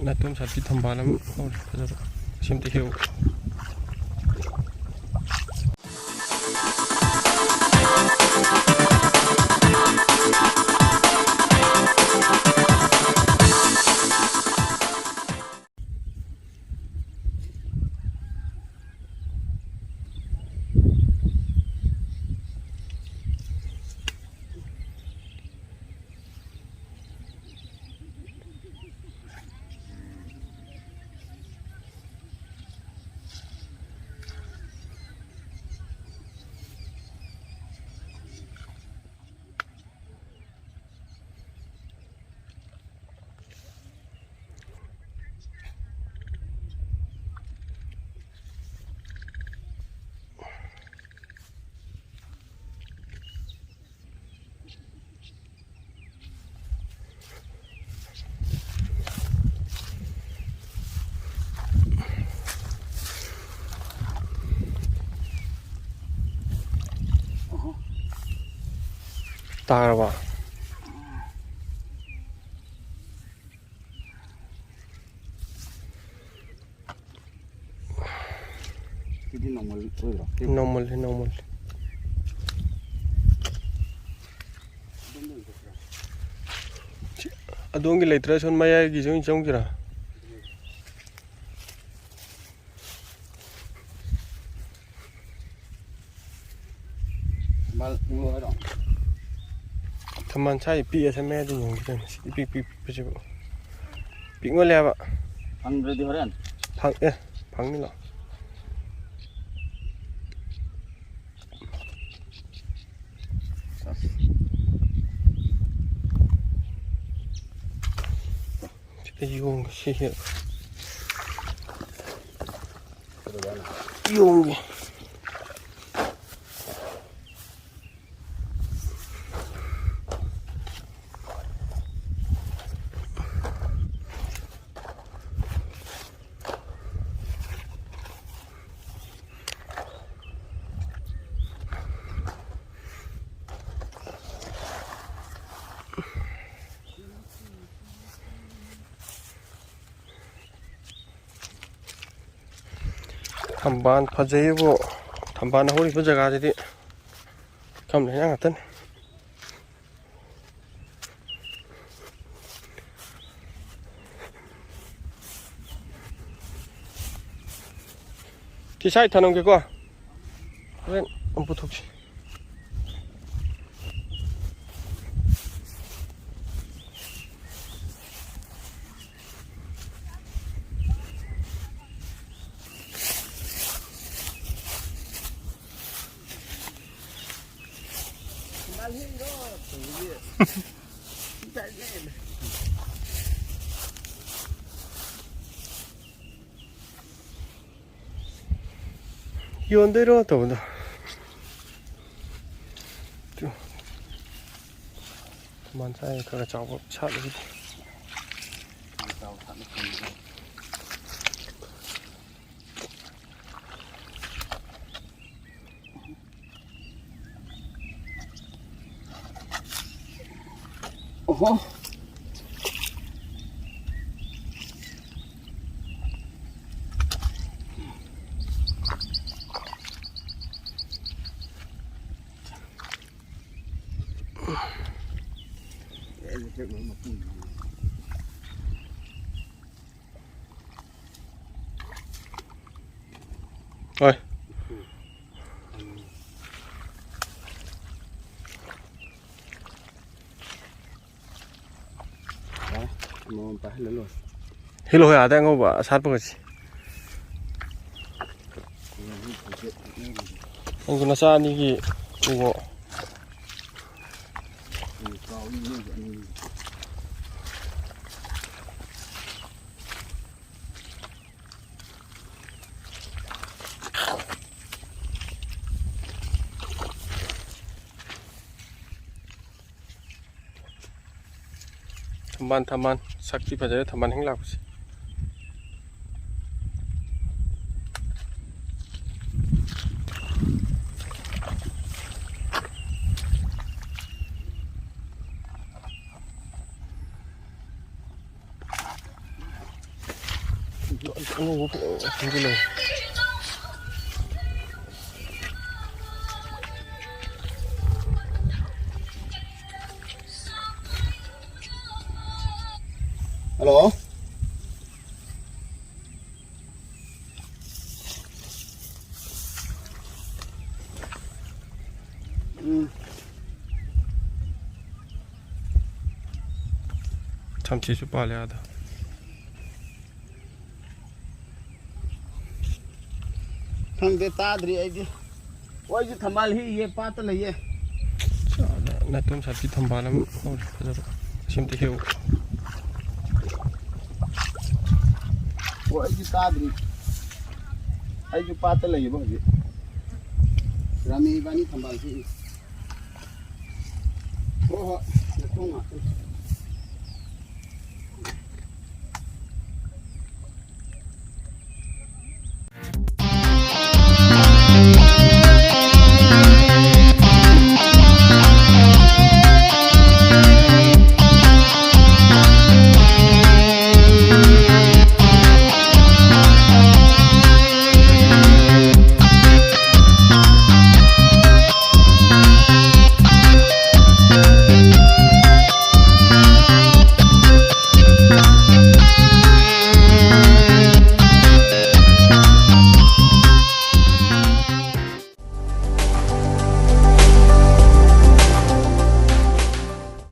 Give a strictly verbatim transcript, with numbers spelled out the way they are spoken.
ꯅꯥꯇꯣꯟ ꯁꯥꯠꯄꯤ ꯊꯝꯕꯥꯜ ꯑꯃ ꯍꯧꯔꯦ, ꯐꯖꯕ꯫ ꯁꯤ ꯑꯝꯇ ꯍꯦꯛꯎ꯫ ꯇꯥꯔꯕ? ꯁꯤꯗꯤ ꯅꯣꯔꯃꯦꯜ ꯑꯣꯏꯕ꯭ꯔꯣ? ꯅꯣꯔꯃꯦꯜꯅꯤ, ꯅꯣꯔꯃꯦꯜꯅꯤ꯫ ꯑꯗꯣꯝꯒꯤ ꯂꯩꯇ꯭ꯔꯥ? ꯁꯣꯝ ꯃꯌꯥꯏꯒꯤꯁꯦ ꯑꯣꯏꯅ ꯆꯪꯁꯤꯔꯥ? ꯃꯥ ꯄꯤꯛꯂꯣ ꯍꯥꯏꯔꯣ? ꯊꯝꯕꯥꯜ ꯁꯥꯏ ꯄꯤꯛꯑꯦ, ꯁꯦ ꯃꯌꯥꯏꯗ ꯌꯦꯡꯒꯦ ꯇꯧꯅꯤ꯫ ꯁꯤ ꯏꯄꯤꯛ ꯄꯤꯛꯄꯁꯤꯕꯨ꯫ ꯄꯤꯛꯃꯜꯂꯦ ꯍꯥꯏꯕ꯫ ꯐꯪꯗ꯭ꯔꯗꯤ ꯍꯣꯔꯦꯟ꯫ ꯐꯪ-, ꯑꯦ, ꯐꯪꯅꯤ ꯂꯥꯛꯑꯣ꯫ ꯁꯤꯗ ꯌꯣꯡꯒ ꯁꯤ ꯍꯦꯛ꯫ ꯌꯣꯡꯒꯤ꯫ ꯊꯝꯕꯥꯜ ꯐꯖꯩꯕꯨ, ꯊꯝꯕꯥꯜ ꯍꯧꯔꯤꯕ ꯖꯒꯥꯁꯤꯗꯤ ꯈꯝ ꯂꯩꯅꯥ ꯉꯥꯛꯇꯅꯤ꯫ ꯇꯤꯁꯥꯏ ꯊꯅꯝꯒꯦꯀꯣ, ꯍꯣꯔꯦꯟ ꯑꯃꯨꯛ ꯄꯨꯊꯣꯛꯁꯤ꯫ ꯌꯣꯟꯗꯣꯏꯔꯣ ꯇꯧꯕꯗꯣ꯫ ꯇꯨ꯫ ꯊꯝꯕꯥꯜ ꯁꯥꯏ ꯈꯔ ꯈꯔ ꯆꯥꯎꯕ ꯁꯥꯠꯂꯤꯁꯤꯗꯤ꯫ ꯑꯣꯍꯣ꯫ ꯍꯣꯏ꯫ ꯑꯃꯃꯝ ꯄꯥꯏꯍꯜꯂ ꯂꯣꯏꯔꯦ꯫ ꯍꯤꯂꯣ ꯍꯣꯏ, ꯑꯥꯗ ꯑꯉꯧꯕ ꯑꯁꯥꯠꯄꯒꯁꯤ꯫ ꯑꯩꯒꯤ ꯃꯆꯥ ꯑꯅꯤꯒꯤ ꯎꯉꯣ꯫ ꯊꯝꯕꯥꯜ, ꯊꯝꯕꯥꯜ꯫ ꯁꯛꯇꯤ ꯐꯖꯔꯦ ꯊꯝꯕꯥꯜ ꯍꯦꯛ ꯂꯥꯛꯄꯁꯦ꯫ ꯑꯉꯧꯕ ꯐꯖꯕ ꯂꯩ꯫ ꯍꯜꯂꯣ꯫ ꯎꯝ꯫ ꯊꯝꯆꯦꯠꯁꯨ ꯄꯥꯜꯂꯦ ꯑꯥꯗ꯫ ꯈꯪꯗꯦ, ꯇꯥꯗ꯭ꯔꯤ ꯑꯩꯗꯤ꯫ ꯑꯣ, ꯑꯩꯁꯨ ꯊꯝꯕꯥꯜ ꯍꯦꯛꯏꯌꯦ, ꯄꯥꯠꯇ ꯂꯩꯌꯦ꯫ ꯅꯥꯇꯣꯝ ꯁꯥꯠꯄꯤ ꯊꯝꯕꯥꯜ ꯑꯃ ꯍꯧꯔꯦ, ꯐꯖꯕ꯫ ꯑꯁꯤ ꯑꯝꯇ ꯍꯦꯛꯎ꯫ ꯑꯣ, ꯑꯩꯁꯨ ꯇꯥꯗ꯭ꯔꯤ꯫ ꯑꯩꯁꯨ ꯄꯥꯠꯇ ꯂꯩꯌꯦꯕ ꯍꯧꯖꯤꯛ꯫ ꯔꯥꯃꯤ ꯏꯕꯥꯅꯤ ꯊꯝꯕꯥꯜ ꯍꯦꯛꯏ꯫ ꯍꯣꯏ, ꯍꯣꯏ, ꯉꯥꯛꯇꯪ, ꯉꯥꯛꯇꯪ꯫